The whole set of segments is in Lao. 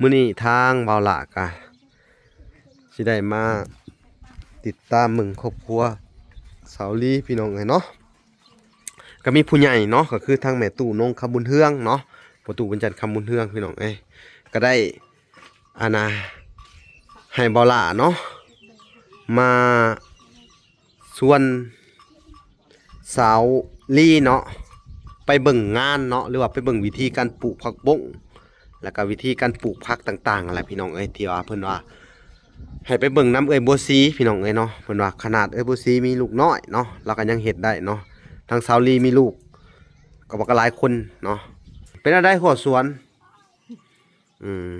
ມື້ນີ້ທາງບ່າວຫຼ້າກະຊິໄດ້ມາຕິດຕາມເບິ່ງຄອບຄົວສາວລີພີ່ນ້ອງເອີຍເນາະ. ກະມີຜູ້ໃຫຍ່ເນາະ ກະຄືທາງແມ່ຕູ້ນົງຄຳບຸນເຮືອງເນາະ ພໍ່ຕູ້ບຸນຈັນຄຳບຸນເຮືອງພີ່ນ້ອງເອີຍ ກະໄດ້ ອັນນ່າ ໃຫ້ບ່າວຫຼ້າເນາະ ມາ ຊວນສາວລີເນາະ ໄປເບິ່ງງານເນາະ ຫຼືວ່າໄປເບິ່ງວິທີການປູກຜັກບົ້ງ ແລ້ວກະວິທີການປູກຜັກຕ່າງໆຫັ້ນແຫຼະພີ່ນ້ອງເອີຍ ທີ່ວ່າເພິ່ນວ່າໃຫ້ໄປເບິ່ງນຳເອື້ອຍບົວສີພີ່ນ້ອງເອີຍເນາະ. ເພິ່ນວ່າຂະໜາດເອື້ອຍບົວສີມີລູກນ້ອຍເນາະ ລາວກະຍັງເຮັດໄດ້ເນາະ ທາງສາວລີມີລູກກະບັກຫຼາຍຄົນເນາະ. ເປັນແນວໃດຫົວສວນ? ອືມ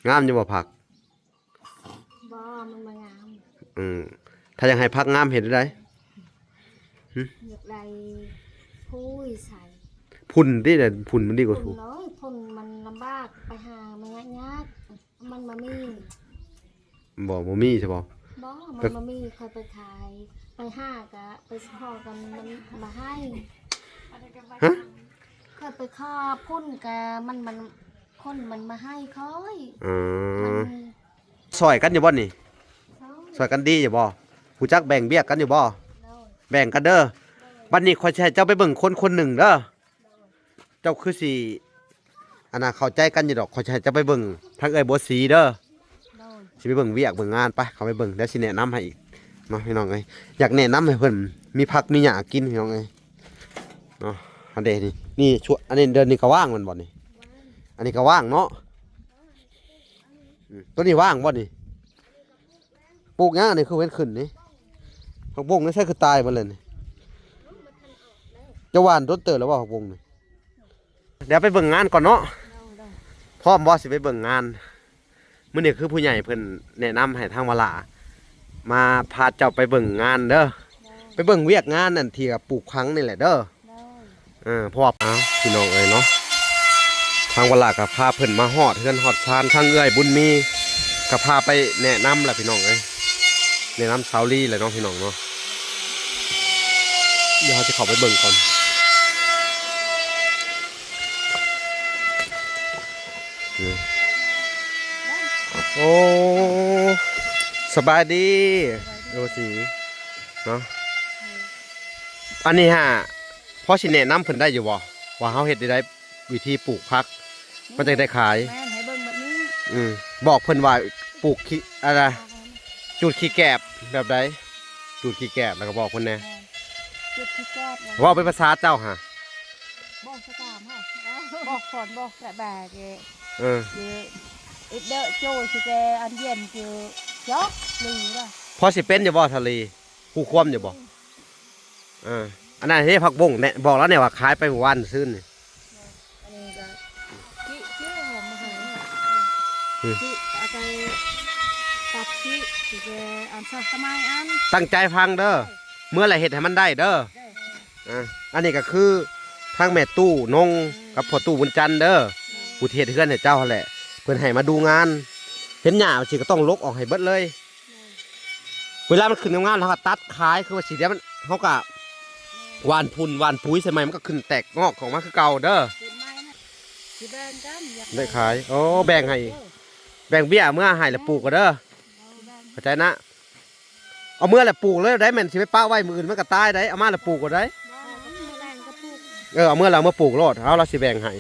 ງາມຢູ່ບໍ່ຜັກ? ບໍ່ ມັນບໍ່ງາມ. ອືມ ຖ້າຢາກໃຫ້ຜັກງາມເຮັດແນວໃດ? ຫຶ? ຢາກໄດ້ຝຸ່ນໃສ່. ຝຸ່ນຕິ ຝຸ່ນມັນດີກວ່າ ຝຸ່ນເລີຍ ຝຸ່ນມັນລຳບາກ ໄປຫາມາຍາກ ມັນບໍ່ມີ. ບໍ່ ບໍ່ມີໃຊ່ບໍ່? ບໍ່ ມັນບໍ່ມີ ຂ້ອຍໄປຂາຍ ໄປຫາກະໄປພໍ້ກັນ ມັນບໍ່ໃຫ້. ຮະ? ຂ້ອຍໄປຂໍຝຸ່ນກະ ມັນ ມັນ ຄົນມັນມາໃຫ້ຂ້ອຍ. ເອີ ມັນຊ່ອຍກັນຢູ່ບໍ່ນີ້? ຊ່ອຍ ຊ່ອຍກັນດີຢູ່ບໍ່? ຮູ້ຈັກແບ່ງວຽກກັນຢູ່ບໍ່? ໂດຍ ແບ່ງກັນເດີ. ໂດຍ ບັດນີ້ຂ້ອຍຊິໃຫ້ເຈົ້າໄປເບິ່ງຄົນຄົນໜຶ່ງເດີ. ໂດຍ ເຈົ້າຄືຊິ ອັນນ່າ ເຂົ້າໃຈກັນຢູ່ດອກ ຂ້ອຍຊິໃຫ້ເຈົ້າໄປເບິ່ງທາງເອື້ອຍບົວສີເດີ. ໂດຍ ຊິໄປເບິ່ງວຽກເບິ່ງງານ ໄປ ເຂົ້າໄປເບິ່ງ ດຽວຊິແນະນຳໃຫ້ອີກເນາະ ພີ່ນ້ອງເອີຍ. ຢາກແນະນຳໃຫ້ເພິ່ນມີຜັກມີຫຍ້າກິນ ພີ່ນ້ອງເອີຍເນາະ. ອັນເດນີ້ ນີ້ ອັນນີ້ ເດືອນນີ້ກະວ່າງແມ່ນບໍ່ນີ້? ອັນນີ້ກະວ່າງເນາະ. ອືມ ໂຕນີ້ວ່າງບໍ່ນີ້? ປູກຫຍັງອັນນີ້ ຄືເຫັນຂຶ້ນນີ້? ຜັກບົ້ງນີ້ໃສຄືຕາຍໝົດແລ້ວນີ້? ເຈົ້າຫວ່ານດົນເຕີບແລ້ວບໍ່ ຜັກບົ້ງນີ້? ດຽວໄປເບິ່ງງານກ່ອນເນາະ. ໂດຍ ໂດຍ ພ້ອມບໍ່ ຊິໄປເບິ່ງງານ? ມື້ນີ້ຄືຜູ້ໃຫຍ່ເພິ່ນແນະນຳໃຫ້ທາງວາລາມາພາເຈົ້າໄປເບິ່ງງານເດີ. ໂດຍ ໄປເບິ່ງວຽກງານອັນທີ່ວ່າປູກຝັງນີ້ແຫຼະເດີ. ໂດຍ ເອີ ເພາະວ່າ ອ້າວ ພີ່ນ້ອງເອີຍເນາະ ທາງວາລາກະພາເພິ່ນມາຮອດເຮືອນຮອດຊານ ທາງເອື້ອຍບຸນມີກະພາໄປແນະນຳລະ ພີ່ນ້ອງເອີຍ ແນະນຳສາວລີລະເນາະ ພີ່ນ້ອງເນາະ. ດຽວເຮົາຈະເຂົ້າໄປເບິ່ງກ່ອນ. ໂອ້ ສະບາຍດີ ໂອຊີ ເນາະ. ອັນນີ້ຫາ ພໍຊິແນະນຳເພິ່ນໄດ້ຢູ່ບໍ່ ວ່າເຮົາເຮັດໄດ້ ວິທີປູກຜັກ ມັນຈັ່ງໄດ້ຂາຍ? ແມ່ນ ໃຫ້ເບິ່ງແບບນີ້. ອືມ ບອກເພິ່ນວ່າປູກຂີ້ ອັນນ່າ ຈູດຂີ້ແກບແບບໃດ? ຈູດຂີ້ແກບ ແລ້ວກະບອກເພິ່ນແດ່. ແມ່ນ ຈູດຂີ້ແກບ ເວົ້າເປັນພາສາເຈົ້າຫາ. ບອກສະຕາມຫາ ບອກສອນ ບອກສະແບເກ. ເອີ ອີເດໂຈຊິແກ ອັນເຢັນຄື ຈອກ ຫຼື ພໍຊິເປັນຢູ່ບໍ່ ທະເລ? ຮູ້ຄວາມຢູ່ບໍ່? ເອີ ອັນນັ້ນເດ້ ຜັກບົ້ງແນະ ບອກລາວແນ່ວ່າຂາຍໄປມື້ວານຊືນນີ້. ອັນນີ້ກະ ອືມ ອາໄປຕັດຂີ້ ຊິແກ ອັນ ສະໄໝອັນ ຕັ້ງໃຈຟັງເດີ ເອີ ເມືອລະເຮັດໃຫ້ມັນໄດ້ເດີ. ໂດຍ ອ່າ ອັນນີ້ກະຄືທາງແມ່ຕູ້ນົງ ອືມ ກັບພໍ່ຕູ້ບຸນຈັນເດີ ໂດຍ ຜູ້ທີ່ເຮັດເຮືອນໃຫ້ເຈົ້າຫັ້ນແຫຼະ ເພິ່ນໃຫ້ມາດູງານ. ເຫັນຫຍ້າຈັ່ງຊີ້ກະຕ້ອງຫຼົກອອກໃຫ້ເບິດເລີຍ. ໂດຍ ເວລາມັນຂຶ້ນງາມໆ ເຮົາກະຕັດຂາຍ ຄືວ່າຊິດຽວມັນ ເຮົາກະຫວ່ານຝຸ່ນຫວ່ານປຸຍໃສ່ໃໝ່ ມັນກະຂຶ້ນແຕກງອກອອກມາຄືເກົ່າເດີ. ເປັນໄມ້ນະ ຊິແບ່ງກັນ ຢາກໄດ້ຂາຍ. ໂອ້ ແບ່ງໃຫ້ ເອີ ແບ່ງເບ້ຍເມືອໃຫ້ລະປູກກະເດີ. ໂດຍ ແບ່ງ ເຂົ້າໃຈນະ. ເອົາເມືອແລ້ວປູກເລີຍໄດ໋ ແມ່ນຊິໄປປະໄວ້ມື້ອື່ນມັນກະຕາຍໄດ໋. ເອົາມາແລ້ວປູກໂລດໄດ໋. ເອີ ເອົາເມືອແລ້ວເອົາເມືອປູກໂລດ ເຮົາລະຊິແບ່ງໃຫ້.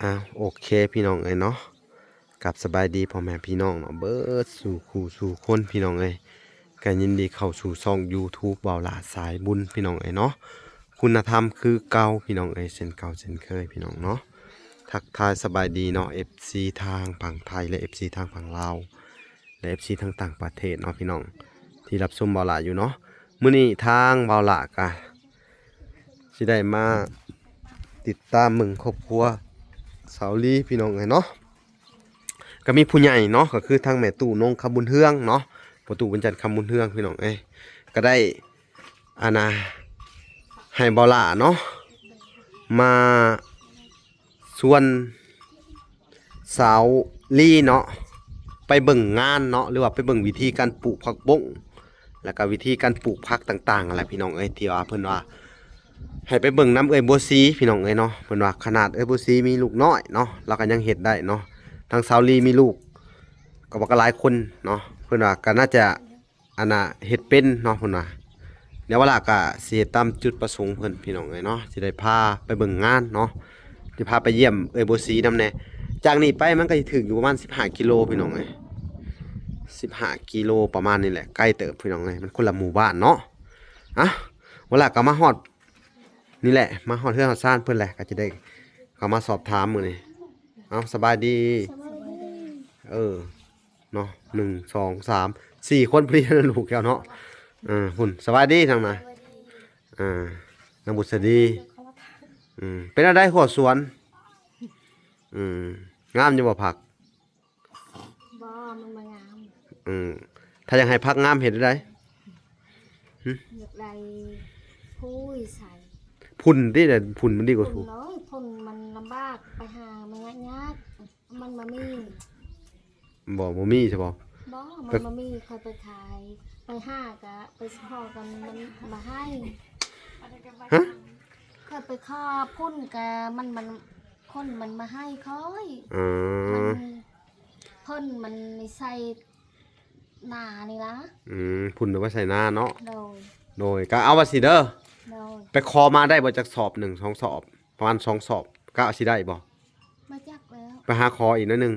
ອ້າວ ໂອເຄ ພີ່ນ້ອງເອີຍເນາະ ກັບສະບາຍດີພໍ່ແມ່ພີ່ນ້ອງເນາະ ເບິດສູ່ຄູ່ສູ່ຄົນ ພີ່ນ້ອງເອີຍ. ກະຍິນດີເຂົ້າສູ່ຊ່ອງຢູທູບ ບ່າວຫຼ້າສາຍບຸນ ພີ່ນ້ອງເອີຍເນາະ. ຄຸນນະທຳຄືເກົ່າ ພີ່ນ້ອງເອີຍ ເຊັ່ນເກົ່າເຊັ່ນເຄີຍ ພີ່ນ້ອງເນາະ. ທັກທາຍສະບາຍດີເນາະ ເອັຟຊີ ທາງຝັ່ງໄທ ແລະ ເອັຟຊີ ທາງຝັ່ງລາວ ແລະ ເອັຟຊີ ທາງຕ່າງປະເທດເນາະ ພີ່ນ້ອງ ທີ່ຮັບຊົມບ່າວຫຼ້າຢູ່ເນາະ. ມື້ນີ້ທາງບ່າວຫຼ້າກະຊິໄດ້ມາຕິດຕາມເບິ່ງຄອບຄົວສາວລີ ພີ່ນ້ອງເອີຍເນາະ. ກະມີຜູ້ໃຫຍ່ເນາະ ກະຄືທາງແມ່ຕູ້ນົງຄຳບຸນເຮືອງເນາະ ພໍ່ຕູ້ບຸນຈັນຄຳບຸນເຮືອງ ພີ່ນ້ອງເອີຍ ກະໄດ້ ອັນນ່າ ໃຫ້ບ່າວຫຼ້າເນາະ ມາ ຊວນ ສາວລີເນາະ ໄປເບິ່ງງານເນາະ ຫຼືວ່າໄປເບິ່ງວິທີການປູກຜັກບົ້ງ ແລ້ວກໍວິທີການປູກຜັກຕ່າງໆຫັ້ນແຫຼະພີ່ນ້ອງເອີຍ ທີ່ວ່າເພິ່ນວ່າໃຫ້ໄປເບິ່ງນຳເອື້ອຍບົວສີພີ່ນ້ອງເອີຍເນາະ. ເພິ່ນວ່າຂະໜາດເອື້ອຍບົວສີມີລູກນ້ອຍເນາະ ລາວກໍຍັງເຮັດໄດ້ເນາະ. ທາງສາວລີມີລູກກໍບໍ່ກໍຫຼາຍຄົນເນາະ ເພິ່ນວ່າກໍໜ້າຈະ ອັນນ່າ ເຮັດເປັນເນາະ ເພິ່ນວ່າ. ດຽວວາລາກະຊິເຮັດຕາມຈຸດປະສົງເພິ່ນພີ່ນ້ອງເອີຍເນາະ ຊິໄດ້ພາໄປເບິ່ງງານເນາະ ຊິພາໄປຢ້ຽມເອື້ອຍບົວສີນຳແດ່. ຈາກນີ້ໄປມັນກໍຊິຖືກຢູ່ປະມານສິບຫ້າກິໂລພີ່ນ້ອງເອີຍ ສິບຫ້າກິໂລປະມານນີ້ແຫຼະ ໄກເຕີບພີ່ນ້ອງເອີຍ ມັນຄົນລະໝູ່ບ້ານເນາະ. ອະ ວາລາກໍມາຮອດນີ້ແຫຼະ ມາຮອດເຮືອນຮອດຊານເພິ່ນແຫຼະ ກໍຈະໄດ້ເຂົ້າມາສອບຖາມມື້ນີ້. ເອົາ ສະບາຍດີ ສະບາຍດີ ເອີ ເນາະ ໜຶ່ງ ສອງ ສາມ ສີ່ຄົນພໍດີ ລູກເຈົ້າເນາະ. ເອີ ພຸ້ນ ສະບາຍດີທາງນັ້ນ ສະບາຍດີ ເອີ ນາງບຸດສະດີ. ອືມ ເປັນແນວໃດຫົວສວນ? ອືມ ງາມຢູ່ບໍ່ຜັກ? ບໍ່ ມັນບໍ່ງາມ. ອືມ ຖ້າຢາກໃຫ້ຜັກງາມເຮັດແນວໃດ? ຫຶ? ຢາກໄດ້ຝຸ່ນໃສ່. ຝຸ່ນຕິ ຝຸ່ນມັນດີກວ່າ ຝຸ່ນເລີຍ ຝຸ່ນມັນລຳບາກ ໄປຫາມັນຍາກ. ມັນບໍ່ມີ. ບໍ່ ບໍ່ມີໃຊ່ບໍ່? ບໍ່ ມັນບໍ່ມີ. ຂ້ອຍໄປຂາຍ ໄປຫາກະໄປຂໍກັນ ມັນບໍ່ໃຫ້. ຮະ? ຂ້ອຍໄປຂໍພຸ້ນກະ ມັນ ມັນ ຄົນມັນບໍ່ໃຫ້ຂ້ອຍ. ອືມ ມັນ ພຸ້ນມັນໃສ່ນານີ້ລະ. ອືມ ພຸ້ນເອົາໄວ້ໃສ່ນາເນາະ. ໂດຍ ໂດຍ ກະເອົາວ່າຊີ້ເດີ. ໂດຍ ໄປຂໍມາໄດ້ບໍ່ ຈັກສອບໜຶ່ງ ສອງສອບ ປະມານສອງສອບ ກະຊິໄດ້ບໍ່? ບໍ່ຈັກແລ້ວ ໄປຫາຂໍອີກໜ້ອຍໜຶ່ງ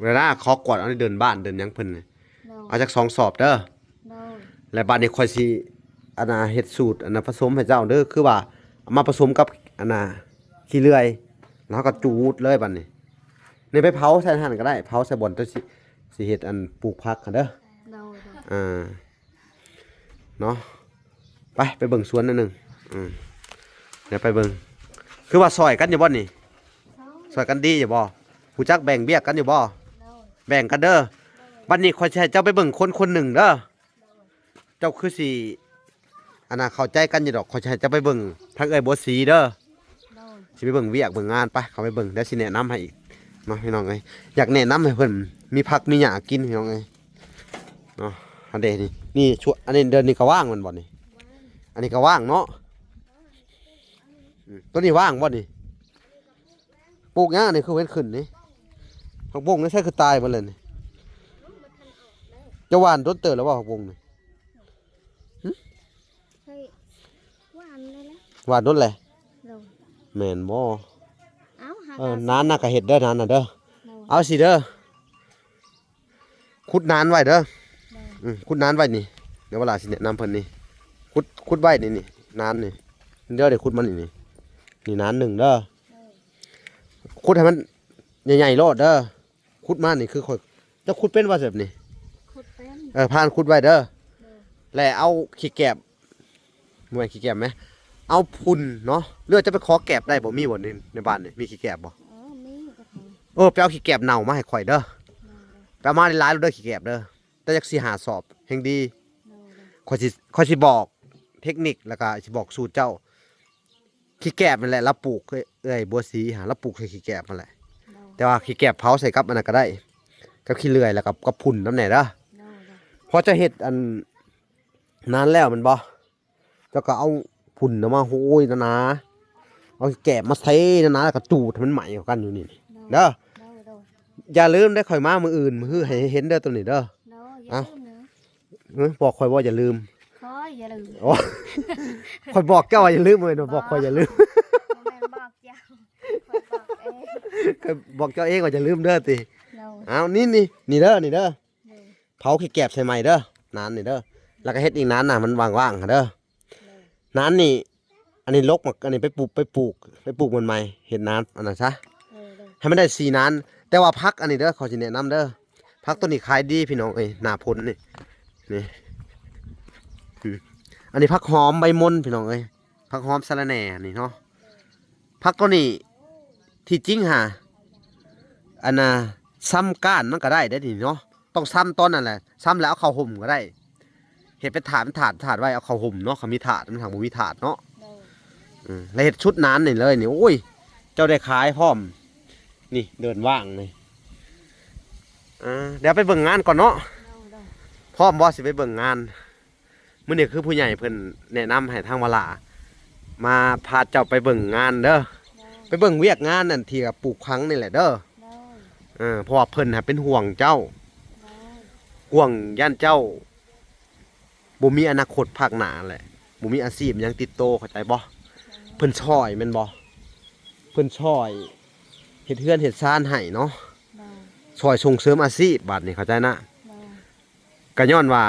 ເວລາຂໍກວດເອົາໃນເດີ່ນບ້ານເດີ່ນຫຍັງເພິ່ນນີ້. ໂດຍ ເອົາຈັກສອງສອບເດີ. ໂດຍ ແລ້ວບາດນີ້ຂ້ອຍຊິ ອັນນ່າ ເຮັດສູດ ອັນນ່າ ປະສົມໃຫ້ເຈົ້າເດີ ຄືວ່າເອົາມາປະສົມກັບ ອັນນ່າ ຂີ້ເລື່ອຍ ແລ້ວເຮົາກໍຈູດເລີຍບາດນີ້. ນີ້ໄປເຜົາໃສ່ຫັ້ນກໍໄດ້ ເຜົາໃສ່ບ່ອນເຈົ້າຊິ ຊິເຮັດ ອັນ ປູກຜັກຫັ້ນເດີ. ໂດຍ ໂດຍ ອ່າ ເນາະ ໄປ ໄປເບິ່ງສວນໜ້ອຍໜຶ່ງ. ອືມ ດຽວໄປເບິ່ງ ຄືວ່າຊ່ອຍກັນຢູ່ບໍ່ນີ້? ຊ່ອຍ ຊ່ອຍກັນດີຢູ່ບໍ່? ຮູ້ຈັກແບ່ງວຽກກັນຢູ່ບໍ່? ໂດຍ ແບ່ງກັນເດີ. ໂດຍ ບັດນີ້ຂ້ອຍຊິໃຫ້ເຈົ້າໄປເບິ່ງຄົນຄົນໜຶ່ງເດີ. ໂດຍ ເຈົ້າຄືຊິ ອັນນ່າ ເຂົ້າໃຈກັນຢູ່ດອກ ຂ້ອຍຊິໃຫ້ເຈົ້າໄປເບິ່ງທາງເອື້ອຍບົວສີເດີ. ໂດຍ ຊິໄປເບິ່ງວຽກເບິ່ງງານ ໄປ ເຂົ້າໄປເບິ່ງ ດຽວຊິແນະນຳໃຫ້ອີກເນາະ ພີ່ນ້ອງເອີຍ. ຢາກແນະນຳໃຫ້ເພິ່ນມີຜັກມີຫຍ້າກິນ ພີ່ນ້ອງເອີຍ. ເນາະ ອັນເດນີ້ ນີ້ ອັນນີ້ເດີ ນີ້ກໍວ່າງແມ່ນບໍ່ນີ້? ອັນນີ້ກໍວ່າງເນາະ. ອືມ ຕົວນີ້ວ່າງບໍ່ນີ້? ປູກຫຍັງນີ້ ຄືເຫັນຂຶ້ນນີ້? ຜັກບົ້ງນີ້ໃສຄືຕາຍໝົດແລ້ວນີ້? ເຈົ້າຫວ່ານດົນເຕີບແລ້ວບໍ່ ຜັກບົ້ງນີ້? ຫຶ? ເຮີ້ຍ ຫວ່ານແລ້ວແຫຼະ ຫວ່ານດົນແຫຼະ. ໂດຍ ແມ່ນບໍ່? ເອົາ ເອີ ນານນະກະເຮັດເດີ ນານນະເດີ. ໂດຍ ເອົາຊິເດີ ຂຸດນານໄວ້ເດີ. ໂດຍ ອືມ ຂຸດນານໄວ້ນີ້ ດຽວວາລາຊິແນະນຳເພິ່ນນີ້ ຂຸດ ຂຸດໄວ້ນີ້ ນີ້ ນານນີ້ເດີ ໄດ້ຂຸດມານີ້ ນີ້ ນີ້ນານໜຶ່ງເດີ. ໂດຍ ຂຸດໃຫ້ມັນໃຫຍ່ໆໂລດເດີ. ຂຸດມານີ້ຄືຂ້ອຍ ເຈົ້າຂຸດເປັນບໍ່ແບບນີ້? ຂຸດເປັນ. ເອີ ຜ່ານຂຸດໄວ້ເດີ. ໂດຍ ແລະເອົາຂີ້ແກບ ບໍ່ແມ່ນຂີ້ແກບແມ ເອົາຝຸ່ນເນາະ ຫຼືວ່າຈະໄປຂໍແກບໄດ້ບໍ່? ມີບໍ່ໃນ ໃນບ້ານນີ້ ມີຂີ້ແກບບໍ່? ເອີ ມີກໍເອົາ. ເອີ ໄປເອົາຂີ້ແກບເນົ່າມາໃຫ້ຂ້ອຍເດີ. ໂດຍ ໂດຍ ໄປເອົາມາຫຼາຍໆໂລດເດີ ຂີ້ແກບເດີ ແຕ່ຈັກສີ່ຫ້າສອບແຮ່ງດີ. ໂດຍ ໂດຍ ຂ້ອຍຊິ ຂ້ອຍຊິບອກເຕັກນິກ ແລ້ວກໍຊິບອກສູດເຈົ້າ. ຂີ້ແກບນັ້ນແຫຼະ ລາວປູກ ເອື້ອຍ ເອື້ອຍບົວສີຫັ້ນ ລາວປູກໃສ່ຂີ້ແກບຫັ້ນແຫຼະ. ໂດຍ ແຕ່ວ່າຂີ້ແກບເຜົາໃສ່ກັບອັນນັ້ນກໍໄດ້ ກັບຂີ້ເລື່ອຍ ແລ້ວກໍກັບຝຸ່ນນຳແດ່ເດີ. ໂດຍ ໂດຍ ພໍຈະເຮັດອັນນັ້ນແລ້ວແມ່ນບໍ່? ເຈົ້າກໍເອົາຝຸ່ນນະມາໂຮຍໜາໆ ເອົາແກບມາເທໜາໆ ແລ້ວກໍຈູດໃຫ້ມັນໄໝ້ເຂົ້າກັນຢູ່ນີ້ເດີ. ໂດຍ ໂດຍ ໂດຍ ຢ່າລືມເດີ ຂ້ອຍມາມື້ອື່ນ ມື້ຮືໃຫ້ເຫັນເດີ ໂຕນີ້ເດີ. ໂດຍ ຢ່າ ເອົ້າ ລືມເດີ. ເອີ ບອກຂ້ອຍວ່າຢ່າລືມ. ຂ້ອຍຢ່າລືມ. ໂອ້ ຂ້ອຍບອກເຈົ້າວ່າຢ່າລືມເວີຍ ບອກຂ້ອຍຢ່າລືມ. ບໍ່ແມ່ນບອກເຈົ້າ ຂ້ອຍບອກເອງ ຂ້ອຍບອກເຈົ້າເອງວ່າຢ່າລືມເດີຕິ. ໂດຍ ເອົາ ນີ້ ນີ້ ນີ້ເດີ ນີ້ເດີ. ໂດຍ ເຜົາຂີ້ແກບໃສ່ໃໝ່ເດີ ນານນີ້ເດີ ແລ້ວກໍເຮັດອີກນານນະ ມັນວ່າງໆຫັ້ນເດີ. ໂດຍ ນານນີ້ ອັນນີ້ລົກມາ ອັນນີ້ໄປປູກ ໄປປູກ ໄປປູກມັນໃໝ່ ເຮັດນານອັນນັ້ນຊະ. ໂດຍ ໂດຍ ໃຫ້ມັນໄດ້ສີ່ນານ. ແຕ່ວ່າຜັກອັນນີ້ເດີ ຂໍຊິແນະນຳເດີ ຜັກໂຕນີ້ຂາຍດີພີ່ນ້ອງເອີຍ ໜ້າຝົນນີ້ ນີ້ ອືມ ອັນນີ້ຜັກຫອມໃບມົນພີ່ນ້ອງເອີຍ ຜັກຫອມສະລະແໜ່ນີ້ເນາະ. ຜັກໂຕນີ້ທີ່ຈິງຫາ ອັນນ່າ ຊຳກ້ານມັນກໍໄດ້ເດ້ນີ້ເນາະ ຕ້ອງຊຳຕອນນັ້ນແຫຼະ ຊຳແລ້ວເອົາເຂົ້າຫົ່ມກໍໄດ້ ເຮັດເປັນຖາດ ເປັນຖາດ ຖາດໄວ້ ເອົາເຂົ້າຫົ່ມເນາະ ຄັນມີຖາດ ມັນຫາກບໍ່ມີຖາດເນາະ. ໂດຍ ອືມ ແລ້ວເຮັດຊຸດໜານນີ້ເລີຍນີ້ ໂອ້ຍ ເຈົ້າໄດ້ຂາຍພ້ອມ ນີ້ເດີ່ນວ່າງນີ້ ອ່າ ດຽວໄປເບິ່ງງານກ່ອນເນາະ. ໂດຍ ໂດຍ ພ້ອມບໍ່ ຊິໄປເບິ່ງງານ? ມື້ນີ້ຄືຜູ້ໃຫຍ່ເພິ່ນແນະນຳໃຫ້ທາງວາລາມາພາເຈົ້າໄປເບິ່ງງານເດີ ໂດຍ ໄປເບິ່ງວຽກງານອັນທີ່ວ່າປູກຝັງນີ້ແຫຼະເດີ. ໂດຍ ເອີ ເພາະວ່າເພິ່ນຫາເປັນຫ່ວງເຈົ້າ ໂດຍ ຫ່ວງຢ້ານເຈົ້າບໍ່ມີອະນາຄົດພາກໜ້າແຫຼະ ບໍ່ມີອາຊີບຫຍັງຕິດໂຕ ເຂົ້າໃຈບໍ່? ໂດຍ ເພິ່ນຊ່ອຍແມ່ນບໍ່? ເພິ່ນຊ່ອຍເຮັດເຮືອນເຮັດຊານໃຫ້ເນາະ ໂດຍ ຊ່ອຍສົ່ງເສີມອາຊີບ ບາດນີ້ເຂົ້າໃຈນະ? ໂດຍ ກໍຍ້ອນວ່າ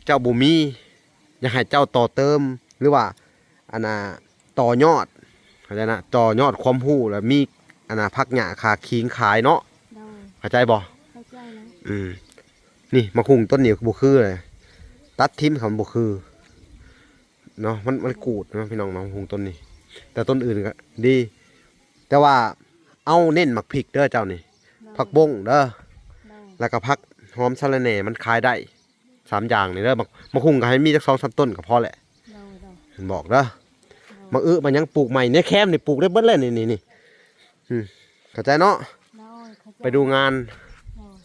ເຈົ້າບໍ່ມີ ຢາກໃຫ້ເຈົ້າຕໍ່ເຕີມ ຫຼືວ່າ ອັນນ່າ ຕໍ່ຍອດ ເຂົ້າໃຈນະ? ຕໍ່ຍອດຄວາມຮູ້ ແລ້ວມີ ອັນນ່າ ຜັກຫຍ້າຄາຄີງຂາຍເນາະ. ໂດຍ ເຂົ້າໃຈບໍ່? ເຂົ້າໃຈແລ້ວ. ອືມ ນີ້ໝາກຫຸ່ງຕົ້ນນີ້ບໍ່ຄືເລີຍ ຕັດຖິ້ມ ຄັນບໍ່ຄືເນາະ ມັນ ມັນກູດເນາະ ພີ່ນ້ອງເນາະ ໝາກຫຸ່ງຕົ້ນນີ້. ແຕ່ຕົ້ນອື່ນກໍດີ ແຕ່ວ່າເອົາເນັ້ນໝາກພິກເດີເຈົ້ານີ້ ໂດຍ ຜັກບົ້ງເດີ ໂດຍ ແລ້ວກໍຜັກຫອມສະລະແໜ່ ມັນຂາຍໄດ້ ສາມຢ່າງນີ້ເດີ. ໝາກ ໝາກຫຸ່ງກໍໃຫ້ມີຈັກສອງສາມຕົ້ນກໍພໍແຫຼະ ໂດຍ ໂດຍ ເພິ່ນບອກເດີ. ໂດຍ ໝາກອຶໝາກຫຍັງປູກໃໝ່ ໃນແຄມນີ້ປູກໄດ້ເບິດເລີຍ ນີ້ ນີ້ ນີ້ ອືມ ເຂົ້າໃຈເນາະ? ໂດຍ ເຂົ້າໃຈ. ໄປດູງານ ໂດຍ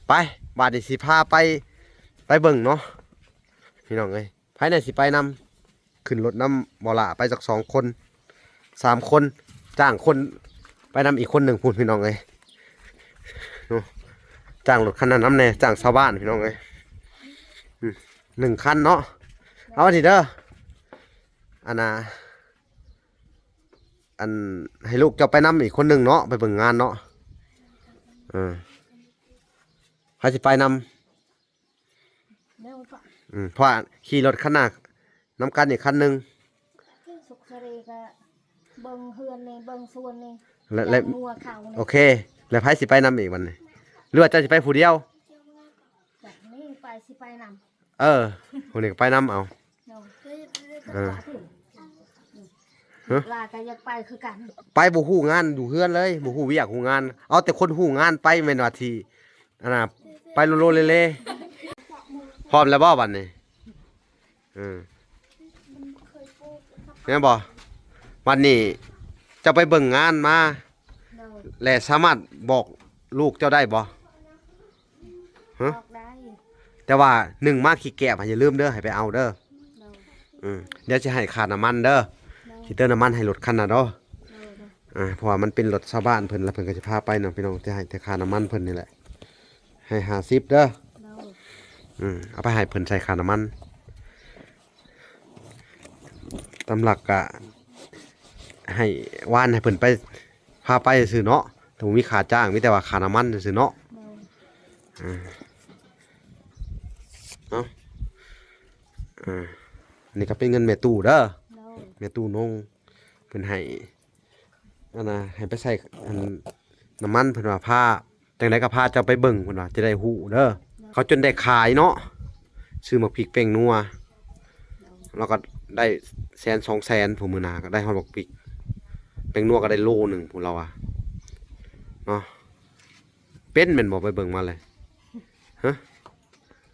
ໄປ ບາດນີ້ຊິພາໄປ ໄປເບິ່ງເນາະ ພີ່ນ້ອງເອີຍ. ໃຜແດ່ຊິໄປນຳ? ຂຶ້ນລົດນຳບໍ່ຫຼ້າໄປຈັກສອງຄົນ ສາມຄົນ ຈ້າງຄົນໄປນຳອີກຄົນໜຶ່ງພຸ້ນ ພີ່ນ້ອງເອີຍເນາະ. ຈ້າງລົດຄັນນັ້ນນຳແດ່ ຈ້າງຊາວບ້ານ ພີ່ນ້ອງເອີຍ ອືມ ໜຶ່ງຄັນເນາະ. ເອົາອັນນີ້ເດີ ອັນນ່າ ອັນ ໃຫ້ລູກເຈົ້າໄປນຳອີກຄົນໜຶ່ງເນາະ ໄປເບິ່ງງານເນາະ. ເອີ ໃຜຊິໄປນຳ? ແລ້ວກໍ ອືມ ເພາະວ່າຂີ່ລົດຄັນໜ້ານຳກັນອີກຄັນໜຶ່ງ ສຸກສະເຣກະເບິ່ງເຮືອນນີ້ ເບິ່ງສວນນີ້ ແລະ ແລະ ລ້ຽງງົວເຂົ້ານີ້. ໂອເຄ ແລ້ວໃຜຊິໄປນຳອີກບັດນີ້? ຫຼືວ່າເຈົ້າຊິໄປຜູ້ດຽວ? ແບບນີ້ໄປ ຊິໄປນຳ. ເອີ ຜູ້ນີ້ກໍໄປນຳເອົາ. ໂດຍ ເອີ ຮະ? ຫຼານກໍຢາກໄປຄືກັນ. ໄປບໍ່ຮູ້ງານຢູ່ເຮືອນເລີຍ ບໍ່ຮູ້ວຽກຮູ້ງານ ເອົາແຕ່ຄົນຮູ້ງານໄປ ແມ່ນວ່າທີ່ ອັນນ່າ ໄປໂລໆເລໆ. ພ້ອມແລ້ວບໍ່ບັດນີ້? ເອີ ແມ່ນບໍ່? ບັດນີ້ເຈົ້າໄປເບິ່ງງານມາ ໂດຍ ແລະ ສາມາດບອກລູກເຈົ້າໄດ້ບໍ່? ຮະ? ບອກໄດ້ ແຕ່ວ່າໜຶ່ງມາຂີ້ແກບ ຢ່າລືມເດີ ໃຫ້ໄປເອົາເດີ. ໂດຍ ອືມ ດຽວຊິໃຫ້ຄ່ານ້ຳມັນເດີ. ໂດຍ ຊິເຕີມນ້ຳມັນໃຫ້ລົດຄັນນະເດີ. ໂດຍ ໂດຍ ອ່າ ເພາະວ່າມັນເປັນລົດຊາວບ້ານເພິ່ນ ແລ້ວເພິ່ນກໍຊິພາໄປນຳ ພີ່ນ້ອງ ຈະໃຫ້ແຕ່ຄ່ານ້ຳມັນເພິ່ນນີ້ແຫຼະ ໃຫ້ຫ້າສິບເດີ. ໂດຍ ອືມ ເອົາໄປໃຫ້ເພິ່ນໃສ່ຄ່ານ້ຳມັນ. ຕາມຫຼັກກະໃຫ້ວານໃຫ້ເພິ່ນໄປ ພາໄປຊື່ເນາະ ແຕ່ບໍ່ມີຄ່າຈ້າງ ມີແຕ່ວ່າຄ່ານ້ຳມັນຊື່ເນາະ. ໂດຍ ອ່າ ເນາະ ອ່າ ອັນນີ້ກໍເປັນເງິນແມ່ຕູ້ເດີ. ໂດຍ ແມ່ຕູ້ນົງ ເພິ່ນໃຫ້ ອັນນ່າ ໃຫ້ໄປໃສ່ ອັນ ນ້ຳມັນ ເພິ່ນວ່າພາ ຈັ່ງໃດກໍພາເຈົ້າໄປເບິ່ງ ເພິ່ນວ່າຈະໄດ້ຮູ້ເດີ. ໂດຍ ເຂົາຈົນໄດ້ຂາຍເນາະ ຊື້ໝາກພິກແປ້ງນົວ ລາວກໍໄດ້ແສນສອງແສນພຸ້ນ ມື້ໜ້າກໍໄດ້ຮອດໝາກພິກແປ້ງນົວ ກໍໄດ້ໂລໜຶ່ງພຸ້ນລາວວ່າເນາະ. ເປັນແມ່ນບໍ່? ໄປເບິ່ງມາເລີຍ ຮະ?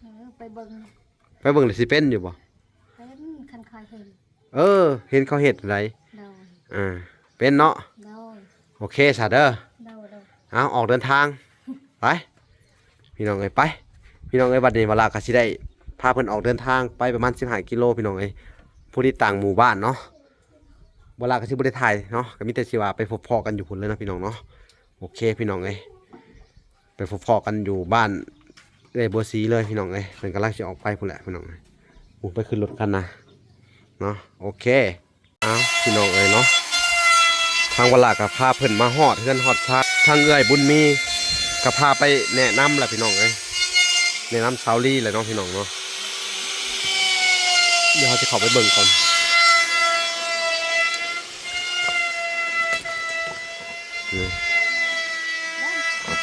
ເອີ ໄປເບິ່ງ ໄປເບິ່ງແລ້ວຊິເປັນຢູ່ບໍ່? ເປັນ ຄັນຂ້ອຍເຫັນ. ເອີ ເຫັນເຂົາເຮັດໃດ. ໂດຍ ອ່າ ເປັນເນາະ. ໂດຍ ໂອເຄຊະເດີ. ໂດຍ ໂດຍ ເອົາ ອອກເດີນທາງ ໄປ ພີ່ນ້ອງເອີຍ ໄປ ພີ່ນ້ອງເອີຍ. ບັດນີ້ວາລາກໍຊິໄດ້ພາເພິ່ນອອກເດີນທາງໄປປະມານສິບຫ້າກິໂລ ພີ່ນ້ອງເອີຍ ຜູ້ທີ່ຕ່າງໝູ່ບ້ານເນາະ. ວາລາກໍຊິບໍ່ໄດ້ຖ່າຍເນາະ ກໍມີແຕ່ຊິວ່າໄປພົບພໍ້ກັນຢູ່ພຸ້ນເລີຍເນາະ ພີ່ນ້ອງເນາະ. ໂອເຄ ພີ່ນ້ອງເອີຍ ໄປພໍ້ໆກັນຢູ່ບ້ານເອື້ອຍບົວສີເລີຍ ພີ່ນ້ອງເອີຍ. ເພິ່ນກຳລັງຊິອອກໄປພຸ້ນແຫຼະ ພີ່ນ້ອງເອີຍ. ໂອ້ ໄປຂຶ້ນລົດຄັນນະເນາະ. ໂອເຄ ເອົາ ພີ່ນ້ອງເອີຍເນາະ ທາງວາລາກໍພາເພິ່ນມາຮອດເຮືອນຮອດຊານ ທາງເອື້ອຍບຸນມີກໍພາໄປແນະນຳລະ ພີ່ນ້ອງເອີຍ. ແນະນຳສາວລີແຫຼະເນາະ ພີ່ນ້ອງເນາະ. ດຽວເຮົາຊິເຂົ້າໄປເບິ່ງກ່ອນ.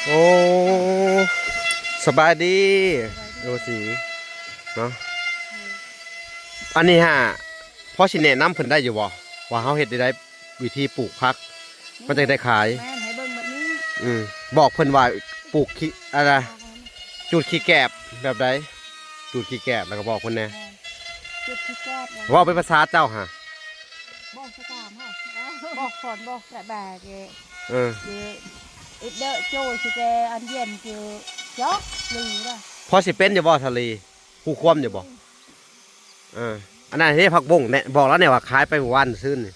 ໂອ້ ສະບາຍດີ ໂອຊີເນາະ. ອັນນີ້ຫາພໍຊິແນະນຳເພິ່ນໄດ້ຢູ່ບໍ່ ວ່າເຮົາເຮັດໄດ້ໃດ ວິທີປູກຜັກ ມັນຈັ່ງໄດ້ຂາຍ? ແມ່ນ ໃຫ້ເບິ່ງແບບນີ້. ອືມ ບອກເພິ່ນວ່າປູກຂີ້ ອັນນ່າ ຈູດຂີ້ແກບແບບໃດ? ຈູດຂີ້ແກບ ແລ້ວກໍບອກເພິ່ນແດ່. ແມ່ນ ຈູດຂີ້ແກບ ເວົ້າເປັນພາສາເຈົ້າຫາ. ບອກພາສາເຮົາ ບອກສອນ ບອກສະບາຍເກ. ເອີ ເອີ ເດໂຈຊິແກ ອັນເຢັນຄື ຈອກລີເດ້. ພໍຊິເປັນຢູ່ບໍ່ສາລີ? ຮູ້ຄວາມຢູ່ບໍ່? ເອີ ອັນນັ້ນເດ້ ຜັກບົ້ງແນ່ ບອກລາວແນ່ວ່າຂາຍໄປມື້ວານຊືນນີ້.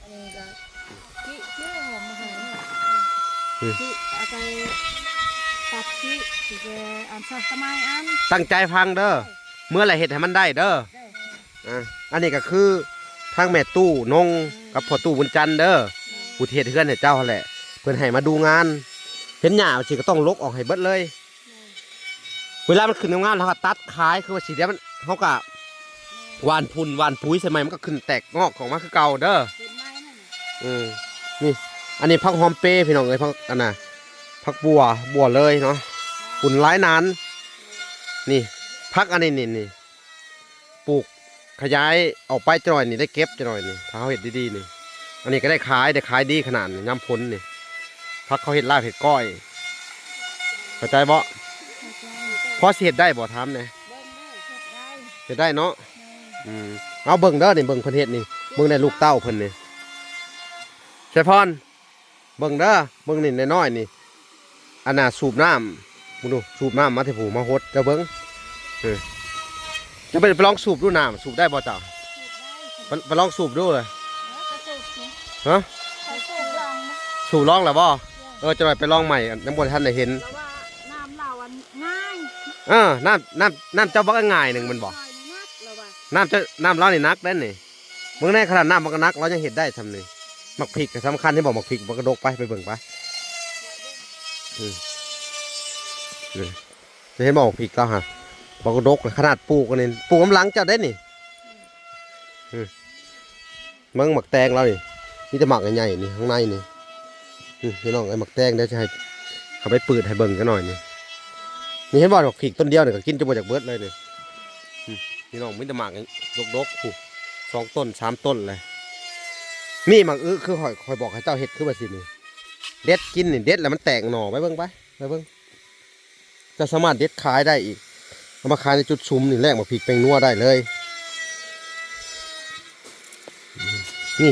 ອັນນີ້ກໍຊິ ຊິເອົາມາໃຫ້ເນາະ. ອືມ ຊິເອົາໄປຕັດຊິ ຊິແກະອັນຊັກສະໄໝອັນ. ຕັ້ງໃຈຟັງເດີ ເມື່ອລະເຮັດໃຫ້ມັນໄດ້ເດີ. ອ່າ ອັນນີ້ກໍຄືທາງແມ່ຕູ້ນົງ ອືມ ກັບພໍ່ຕູ້ບຸນຈັນເດີ ແມ່ນ ຜູ້ທີ່ເຮັດເຮືອນໃຫ້ເຈົ້າຫັ້ນແຫຼະ ເພິ່ນໃຫ້ມາດູງານ. ເຫັນຫຍ້າຊິກໍຕ້ອງລົກອອກໃຫ້ເບິດເລີຍ. ແມ່ນ ເວລາມັນຂຶ້ນງາມໆ ເຮົາກໍຕັດຂາຍ ຄືວ່າຊິດຽວມັນ ເຮົາກໍ ແມ່ນ ຫວ່ານຝຸ່ນຫວ່ານປຸຍໃສ່ໃໝ່ ມັນກໍຂຶ້ນແຕກງອກອອກມາຄືເກົ່າເດີ. ເປັນໄມ້ນັ້ນ ອືມ ນີ້ ອັນນີ້ຜັກຫອມເປພີ່ນ້ອງເອີຍ ຜັກອັນນ່າ ຜັກບົວ ບົວເລີຍເນາະ ຝຸ່ນຫຼາຍນານ. ນີ້ ຜັກອັນນີ້ ນີ້ ນີ້ ປູກຂະຫຍາຍອອກໄປຈັກໜ້ອຍນີ້ ໄດ້ເກັບຈັກໜ້ອຍນີ້ ຖ້າເຮົາເຮັດດີໆນີ້. ອັນນີ້ກໍໄດ້ຂາຍ ໄດ້ຂາຍດີຂະໜາດນີ້ ຍາມຝົນນີ້ ຜັກເຂົາເຮັດລາບເຮັດກ້ອຍ ເຂົ້າໃຈບໍ່? ເຂົ້າໃຈ. ພໍຊິເຮັດໄດ້ບໍ່? ຖາມແດ່. ເບິ່ງເດີ ເຮັດໄດ້ ເຮັດໄດ້ເນາະ. ແມ່ນ ອືມ ເອົາເບິ່ງເດີນີ້ ເບິ່ງເພິ່ນເຮັດນີ້ ເບິ່ງແດ່ລູກເຕົ້າເພິ່ນນີ້ ໄຊພອນ. ເບິ່ງເດີ ເບິ່ງນີ້ນ້ອຍໆນີ້ ອັນນ່າ ສູບນ້ຳ ເບິ່ງດູ ສູບນ້ຳມາແຕ່ຜູ້ມາຫົດ ເຈົ້າເບິ່ງ. ເອີ ເຈົ້າໄປ ໄປລອງສູບດູນ້ຳ ສູບໄດ້ບໍ່ເຈົ້າ? ໄປ ໄປລອງສູບດູເລີຍ. ຮະ? ສູບລອງແລ້ວບໍ່? ເອີ ຈັກໜ້ອຍໄປລອງໃໝ່ ຍັງບໍ່ທັນໄດ້ເຫັນ. ນ້ຳລາວອັນງ່າຍ ເອີ ນ້ຳ ນ້ຳ ນ້ຳເຈົ້າບັກງ່າຍໜຶ່ງແມ່ນບໍ່? ນ້ຳເຈົ້າ ນ້ຳລາວນີ້ໜັກເດ້ນີ້. ເບິ່ງແນ່ ຂະໜາດນ້ຳມັນກໍໜັກ ລາວຍັງເຮັດໄດ້ຊ່ຳນີ້. ໝາກພິກກໍສຳຄັນ ເຫັນບໍ່? ໝາກພິກບັກກະດົກ ໄປ ໄປເບິ່ງໄປ. ອືມ ນີ້ ຈະເຫັນບໍ່? ໝາກພິກລາວຫັ້ນ ບັກກະດົກ ຂະໜາດປູກອັນນີ້ ປູກນຳຫຼັງເຈົ້າເດ້ນີ້. ອືມ ເບິ່ງໝາກແຕງລາວນີ້ ມີແຕ່ໝາກໃຫຍ່ໆນີ້ ຂ້າງໃນນີ້. ອືມ ພີ່ນ້ອງເອີຍ ໝາກແຕງ ດຽວຈະໃຫ້ເຂົ້າໄປປືດໃຫ້ເບິ່ງຈັກໜ້ອຍນີ້. ນີ້ເຫັນບໍ່? ໝາກພິກຕົ້ນດຽວນີ້ກໍກິນຈົນບໍ່ຢາກເບິດເລີຍນີ້. ອືມ ພີ່ນ້ອງ ມີແຕ່ໝາກດົກໆ ພຸ້ນ ສອງຕົ້ນ ສາມຕົ້ນເລີຍ. ມີໝາກອຶ ຄືຂ້ອຍ ຂ້ອຍບອກໃຫ້ເຈົ້າເຮັດຄືວ່າຊິນີ້ ເດັດກິນນີ້ ເດັດແລ້ວມັນແຕກໜໍ່. ໄປເບິ່ງໄປ ໄປເບິ່ງ. ເຈົ້າສາມາດເດັດຂາຍໄດ້ອີກ ເອົາມາຂາຍໃນຈຸດຊຸມນີ້ ແລກໝາກພິກແປ້ງນົວໄດ້ເລີຍ. ນີ້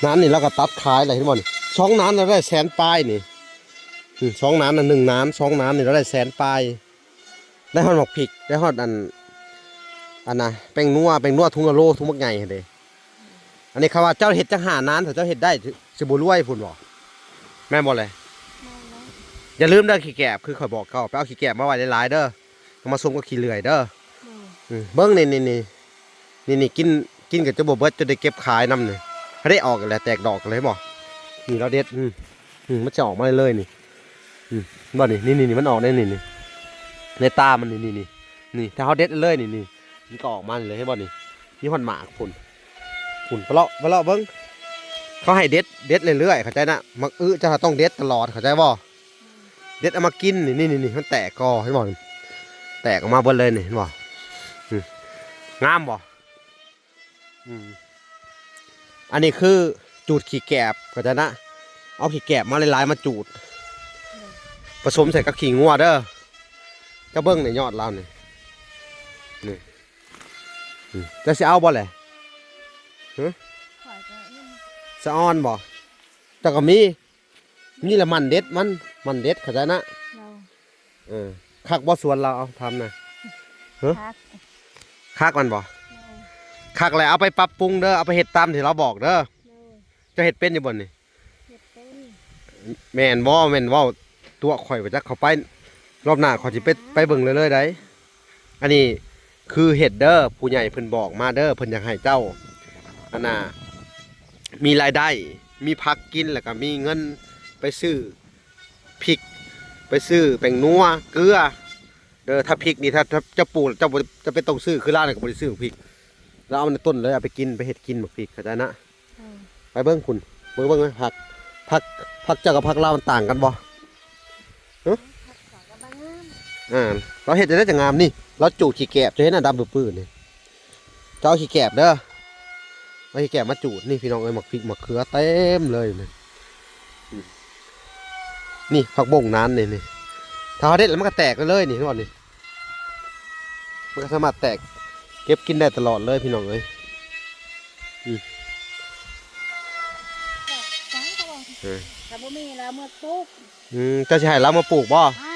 ໜານນີ້ລາວກໍຕັດຂາຍແລ້ວ ເຫັນບໍ່ນີ້? ສອງໜານລາວໄດ້ແສນປາຍນີ້. ອືມ ສອງໜານນະ ໜຶ່ງໜານ ສອງໜານນີ້ລາວໄດ້ແສນປາຍ. ໄດ້ຮອດໝາກພິກ ໄດ້ຮອດອັນ ອັນນ່າ ແປ້ງນົວ ແປ້ງນົວ ຖົງລະໂລ ຖົງບັກໃຫຍ່ຫັ້ນເດ້. ອັນນີ້ຄັນວ່າເຈົ້າເຮັດຈັກຫ້ານານ ຖ້າເຈົ້າເຮັດໄດ້ ຊິບໍ່ລວຍພຸ້ນບໍ່? ແມ່ນບໍ່ແລະ? ແມ່ນແລ້ວ. ຢ່າລືມເດີ ຂີ້ແກບ ຄືຂ້ອຍບອກເຈົ້າ ໄປເອົາຂີ້ແກບມາໄວ້ຫຼາຍໆເດີ ເອົາມາສົມກັບຂີ້ເລື່ອຍເດີ. ໂດຍ. ອືມ ເບິ່ງນີ້ ນີ້ ນີ້ ນີ້ ນີ້ ກິນ ກິນກໍຈະບໍ່ເບິດ ຈະໄດ້ເກັບຂາຍນຳນີ້. ຫາໄດ້ອອກແລ້ວ ແຕກດອກແລ້ວ ເຫັນບໍ່? ນີ້ລາວເດັດ ອືມ ອືມ ມັນຈະອອກມາເລີຍໆນີ້. ອືມ ບໍ່ນີ້ ນີ້ ນີ້ ນີ້ ມັນອອກໄດ້ນີ້ ນີ້ ໃນຕາມັນນີ້ ນີ້ ນີ້ ນີ້ ຖ້າເຮົາເດັດເລີຍນີ້ ນີ້ ມັນກໍອອກມານີ້ເລີຍ ເຫັນບໍ່ນີ້? ມີຮອດໝາກພຸ້ນ ພຸ້ນ ໄປເລາະ ໄປເລາະເບິ່ງ. ເຂົາໃຫ້ເດັດ ເດັດເລື້ອຍໆ ເຂົ້າໃຈນະ? ໝາກອຶເຈົ້າຕ້ອງເດັດຕະຫຼອດ ເຂົ້າໃຈບໍ່? ເດັດເອົາມາກິນນີ້ ນີ້ ນີ້ ນີ້ ມັນແຕກກໍ ເຫັນບໍ່? ແຕກອອກມາເບິດເລີຍນີ້ ເຫັນບໍ່? ອືມ ງາມບໍ່? ອືມ ອັນນີ້ຄືຈູດຂີ້ແກບ ເຂົ້າໃຈນະ? ເອົາຂີ້ແກບມາຫຼາຍໆ ມາຈູດ ໂດຍ ປະສົມໃສ່ກັບຂີ້ງົວເດີ. ເຈົ້າເບິ່ງນີ້ ຍອດລາວນີ້ ນີ້ ອືມ ເຈົ້າຊິເອົາບໍ່ແຫຼະ? ຫຶ ຂ້ອຍກໍ ສະອອນບໍ່? ເຈົ້າກໍມີ ນີ້ລະໝັ່ນເດັດມັນ ໝັ່ນເດັດ ເຂົ້າໃຈນະ? ໂດຍ. ເອີ ຄັກບໍ່ສວນລາວ? ເອົາ ຖາມນະ. ຮະ? ຄັກ. ຄັກມັນບໍ່? ໂດຍ. ຄັກແລ້ວເອົາໄປປັບປຸງເດີ ເອົາໄປເຮັດຕາມທີ່ລາວບອກເດີ. ໂດຍ. ເຈົ້າເຮັດເປັນຢູ່ບໍ່ນີ້? ເຮັດເປັນ. ແມ່ນບໍ່? ແມ່ນເວົ້າຕົວະຂ້ອຍບໍ່ຈັກ. ເຂົ້າໄປ ລອບໜ້າຂ້ອຍຊິໄປ ໄປເບິ່ງເລີຍໆໃດ. ອັນນີ້ຄືເຮັດເດີ ຜູ້ໃຫຍ່ເພິ່ນບອກມາເດີ ເພິ່ນຢາກໃຫ້ເຈົ້າ ອັນນ່າ ມີລາຍໄດ້ ມີຜັກກິນ ແລ້ວກໍມີເງິນໄປຊື້ພິກ ໄປຊື້ແປ້ງນົວ ເກືອເດີ. ຖ້າພິກນີ້ ຖ້າ ຖ້າເຈົ້າປູກ ເຈົ້າບໍ່ຈຳເປັນຕ້ອງຊື້ ຄືລາວນີ້ກໍບໍ່ໄດ້ຊື້ພິກ ລາວເອົາໃນຕົ້ນເລີຍ ເອົາໄປກິນ ໄປເຮັດກິນໝາກພິກ ເຂົ້າໃຈນະ? ເອີ ໄປເບິ່ງພຸ້ນ ເບິ່ງ ເບິ່ງຜັກ ຜັກ ຜັກເຈົ້າກັບຜັກລາວມັນຕ່າງກັນບໍ່? ຫຶ ອ່າ ລາວເຮັດຈັ່ງໃດຈັ່ງງາມນີ້ ລາວຈູດຂີ້ແກບ ເຈົ້າເຫັນອັນດຳປຶ້ໆນີ້ ເຈົ້າເອົາຂີ້ແກບເດີ ເອົາຂີ້ແກບມາຈູດ. ນີ້ພີ່ນ້ອງເອີຍ ໝາກພິກໝາກເຂືອເຕັມເລີຍນີ້ ນີ້ ຜັກບົ້ງນານນີ້ ນີ້ ຖ້າເຮົາເດັດແລ້ວມັນກໍແຕກເລີຍນີ້ ເຫັນບໍ່ນີ້? ມັນກໍສາມາດແຕກ ເກັບກິນໄດ້ຕະຫຼອດເລີຍພີ່ນ້ອງເອີຍ. ອືມ ເອີ ຖ້າບໍ່ມີແລ້ວເມືອປູກ. ອືມ ເຈົ້າຊິໃຫ້ລາວມາປູກບໍ່? ໃຫ້.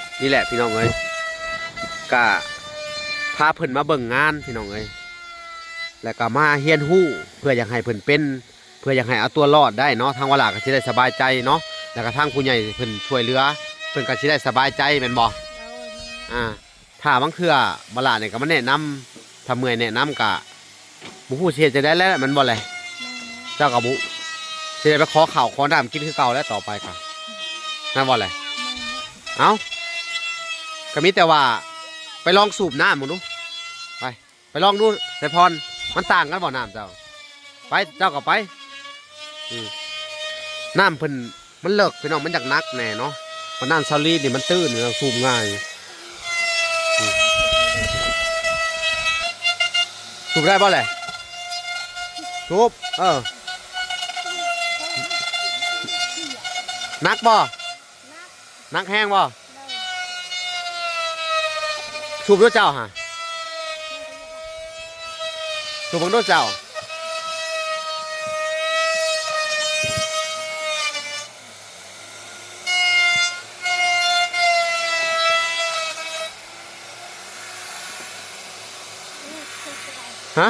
ນີ້ແຫຼະພີ່ນ້ອງເອີຍ ກະພາເພິ່ນມາເບິ່ງງານພີ່ນ້ອງເອີຍ ແລ້ວກະມາຮຽນຮູ້ ເພື່ອຢາກໃຫ້ເພິ່ນເປັນ ເພື່ອຢາກໃຫ້ເອົາຕົວລອດໄດ້ເນາະ ທາງວາລາກໍຊິໄດ້ສະບາຍໃຈເນາະ ແລ້ວກໍທາງຜູ້ໃຫຍ່ເພິ່ນຊ່ວຍເຫຼືອ ເພິ່ນກໍຊິໄດ້ສະບາຍໃຈແມ່ນບໍ່? ໂດຍ ອ່າ ຖ້າບາງເທື່ອວາລານີ້ກໍມາແນະນຳ ຖ້າເມື່ອຍແນະນຳກໍບໍ່ຮູ້ຊິເຮັດຈັ່ງໃດແລ້ວແມ່ນບໍ່ແລະ? ແມ່ນແລ້ວ ເຈົ້າກໍບໍ່ ຊິໄດ້ໄປຂໍເຂົ້າຂໍນ້ຳກິນຄືເກົ່າແລ້ວຕໍ່ໄປກໍ ແມ່ນບໍ່ແລະ? ແມ່ນແລ້ວ ເອົ້າ ກໍມີແຕ່ວ່າໄປລອງສູບນ້ຳເບິ່ງດູ ໄປ ໄປລອງດູ ໄຊພອນ ມັນຕ່າງກັນບໍ່ນ້ຳເຈົ້າ? ໄປ ເຈົ້າກໍໄປ ອືມ ນ້ຳເພິ່ນມັນເລິກພີ່ນ້ອງ ມັນຢາກໜັກແດ່ເນາະ ປານນັ້ນສາລີນີ້ມັນຕື້ນ ສູບງ່າຍ ອືມ ສູບໄດ້ບໍ່ແຫຼະ? ສູບ ເອີ ໜັກບໍ່? ໜັກແຮງບໍ່? ສູບດູເຈົ້າຫາ ສູບເບິ່ງດູເຈົ້າ ຮະ?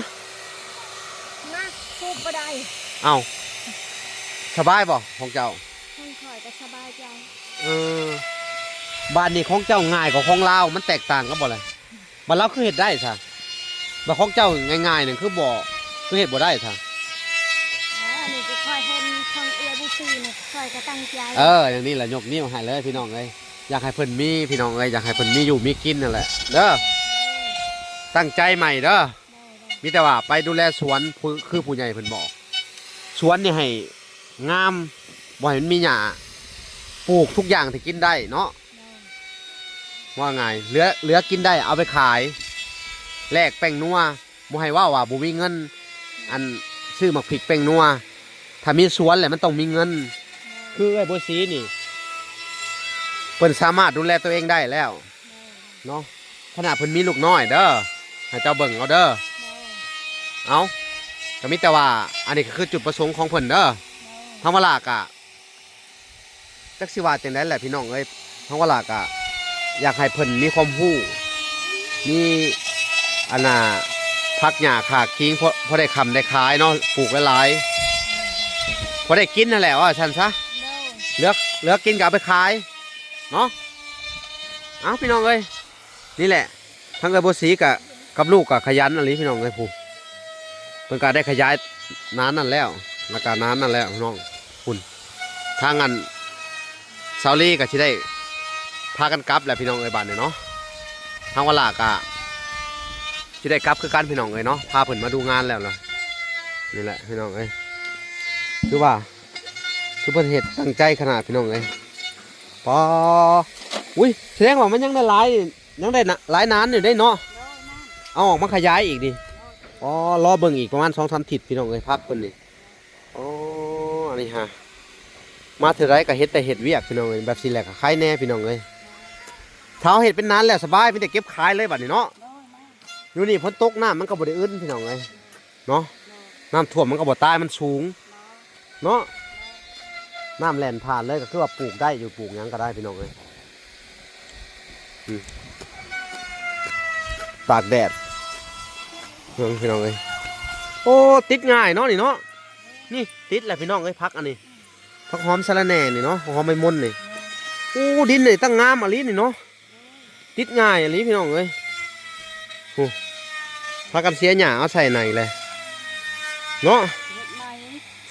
ນະ ສູບບໍ່ໄດ້ ເອົ້າ ສະບາຍບໍ່ຂອງເຈົ້າ? ຂອງຂ້ອຍກໍສະບາຍໃຈ ເອີ ບາດນີ້ຂອງເຈົ້າງ່າຍກວ່າຂອງລາວ ມັນແຕກຕ່າງກັນບໍ່ລະ? ບາດລາວຄືເຮັດໄດ້ຊະ ບາດຂອງເຈົ້າງ່າຍໆນີ້ຄືບໍ່ ຄືເຮັດບໍ່ໄດ້ຊະ? ເອີ ອັນນີ້ກໍຂ້ອຍເຫັນຂອງເອື້ອຍບູຊີນະ ຂ້ອຍກໍຕັ້ງໃຈ ເອີ ຢ່າງນີ້ລະ ຍົກນິ້ວໃຫ້ເລີຍພີ່ນ້ອງເອີຍ ຢາກໃຫ້ເພິ່ນມີພີ່ນ້ອງເອີຍ ຢາກໃຫ້ເພິ່ນມີຢູ່ມີກິນນັ້ນແຫຼະເດີ ຕັ້ງໃຈໃໝ່ເດີ ມີແຕ່ວ່າໄປດູແລສວນ ຄື ຄືຜູ້ໃຫຍ່ເພິ່ນບອກ ສວນນີ້ໃຫ້ງາມ ບໍ່ໃຫ້ມັນມີຫຍ້າ ປູກທຸກຢ່າງທີ່ກິນໄດ້ເນາະ ວ່າງ່າຍ ເຫຼືອ ເຫຼືອກິນໄດ້ເອົາໄປຂາຍ ແລກແປ້ງນົວ ບໍ່ໃຫ້ເວົ້າວ່າບໍ່ມີເງິນ ອັນ ຊື້ໝາກພິກແປ້ງນົວ ຖ້າມີສວນແຫຼະມັນຕ້ອງມີເງິນ ຄືເອື້ອຍບົວສີນີ້ ເພິ່ນສາມາດດູແລຕົວເອງໄດ້ແລ້ວ ເນາະ ຂະໜາດເພິ່ນມີລູກນ້ອຍເດີ ໃຫ້ເຈົ້າເບິ່ງເອົາເດີ ເອົ້າ ກໍມີແຕ່ວ່າ ອັນນີ້ກໍຄືຈຸດປະສົງຂອງເພິ່ນເດີ ທາງວາລາກະ ຈັກຊິວ່າຈັ່ງໃດແຫຼະພີ່ນ້ອງເອີຍ ທາງວາລາກະ ຢາກໃຫ້ເພິ່ນມີຄວາມຮູ້ ມີ ອັນນ່າ ຜັກຫຍ້າຂາກຄີງ ພໍ ພໍໄດ້ຄ້ຳໄດ້ຂາຍເນາະ ປູກຫຼາຍໆ ພໍໄດ້ກິນຫັ້ນແຫຼະ ວ່າຊັ້ນຊະ ເຫຼືອ ເຫຼືອກິນກໍເອົາໄປຂາຍ ເນາະ ເອົ້າ ພີ່ນ້ອງເອີຍ ນີ້ແຫຼະ ທາງເອື້ອຍບົວສີກະ ກັບລູກກະຂະຫຍັນອີ່ຫຼີພີ່ນ້ອງເອີຍ ຜູ້ ເພິ່ນກະໄດ້ຂະຫຍາຍນານນັ້ນແລ້ວ ແລ້ວກະນານນັ້ນແລ້ວພີ່ນ້ອງ ພຸ້ນ ທາງອັນ ສາວລີກະຊິໄດ້ພາກັນກັບແລ້ວພີ່ນ້ອງເອີຍ ບາດນີ້ເນາະ ທາງວາລາກະຊິໄດ້ກັບຄືກັນພີ່ນ້ອງເອີຍເນາະ ພາເພິ່ນມາດູງານແລ້ວລະ ນີ້ແຫຼະພີ່ນ້ອງເອີຍ ຄືວ່າ ຄືເພິ່ນເຮັດຕັ້ງໃຈຂະໜາດພີ່ນ້ອງເອີຍ ປໍ ອຸ້ຍ ສະແດງວ່າມັນຍັງໄດ້ຫຼາຍ ຍັງໄດ້ນະ ຫຼາຍນານຢູ່ເດ້ເນາະ ໂດຍ ແມ່ນ ເອົາອອກມາຂະຫຍາຍອີກນີ້ ໂດຍ ອໍ ລໍເບິ່ງອີກປະມານສອງສາມທິດພີ່ນ້ອງເອີຍ ຜັກເພິ່ນນີ້ ອໍ ອັນນີ້ຫາ ມາເທື່ອໃດກໍເຮັດແຕ່ເຮັດວຽກພີ່ນ້ອງເອີຍ ແບບຊີ້ແຫຼະກໍໄຄແດ່ພີ່ນ້ອງເອີຍ ຖ້າເຮົາເຮັດເປັນນານແລ້ວສະບາຍ ມີແຕ່ເກັບຂາຍເລີຍບາດນີ້ເນາະ ໂດຍ ແມ່ນ ຢູ່ນີ້ຝົນຕົກນ້ຳມັນກໍບໍ່ໄດ້ອຶນພີ່ນ້ອງເອີຍ ເນາະ ໂດຍ ນ້ຳຖ້ວມມັນກໍບໍ່ຕາຍ ມັນສູງ ໂດຍ ເນາະ ນ້ຳແລ່ນຜ່ານເລີຍ ກໍຄືວ່າປູກໄດ້ຢູ່ ປູກຫຍັງກໍໄດ້ພີ່ນ້ອງເອີຍ ອືມ ຕາກແດດ ເບິ່ງພີ່ນ້ອງເອີຍ ໂອ້ ຕິດງ່າຍເນາະນີ້ເນາະ ນີ້ຕິດແລ້ວພີ່ນ້ອງເອີຍ ຜັກອັນນີ້ ຜັກຫອມສະລະແໜ່ນີ້ເນາະ ຫອມໃບມົນນີ້ ໂອ້ ດິນນີ້ຕັ້ງງາມອີ່ຫຼີນີ້ເນາະ ຕິດງ່າຍອີ່ຫຼີພີ່ນ້ອງເອີຍ ໂອ້ ພາກັນເສຍຫຍ້າເອົາໃສ່ໃນແຫຼະເນາະ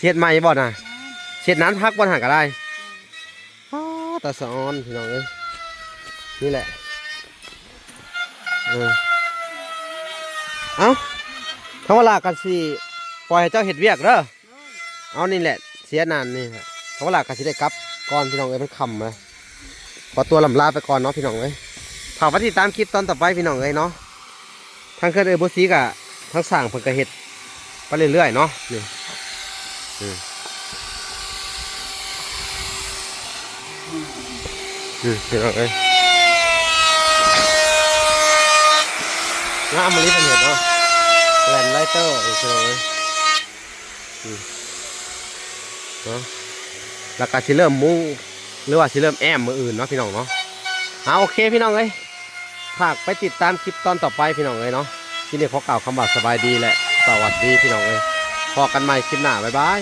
ເຮັດໃໝ່ ເຮັດໃໝ່ບໍ່ນະ ເຮັດນານຜັກບໍ່ຫັ້ນກໍໄດ້ ອໍ ຕາສະອອນພີ່ນ້ອງເອີຍ ນີ້ແຫຼະ ເອີ ເອົ້າ ທາງວາລາກໍຊິປ່ອຍໃຫ້ເຈົ້າເຮັດວຽກເດີ ເອົານີ້ແຫຼະ ເສຍນານນີ້ ທາງວາລາກໍຊິໄດ້ກັບກ່ອນພີ່ນ້ອງເອີຍ ມັນຄ່ຳແລ້ວ ຂໍຕົວລ່ຳລາໄປກ່ອນເນາະພີ່ນ້ອງເອີຍ ຝາກໄວ້ຕິດຕາມຄລິບຕອນຕໍ່ໄປພີ່ນ້ອງເອີຍເນາະ ທາງເຮືອນເອື້ອຍບົວສີກະ ທາງຊ່າງເພິ່ນກະເຮັດໄປເລື້ອຍໆເນາະ ນີ້ ອືມ ອືມ ພີ່ນ້ອງເອີຍ ງາມອີ່ຫຼີເພິ່ນເຮັດເນາະ ແລ່ນໄລເຕີ ພີ່ນ້ອງເອີຍ ອືມ ເນາະ ແລ້ວກະຊິເລີ່ມມຸງ ຫຼືວ່າຊິເລີ່ມແອ້ມມື້ອື່ນເນາະ ພີ່ນ້ອງເນາະ เอา โอเคพี่น้องเอ้ย ฝากไปติดตามคลิปตอนต่อไปพี่น้องเอ้ยเนาะ คลิปนี้ขอกล่าวคำว่าสบายดีและสวัสดีพี่น้องเอ้ย พ้อกันใหม่คลิปหน้า บ๊ายบาย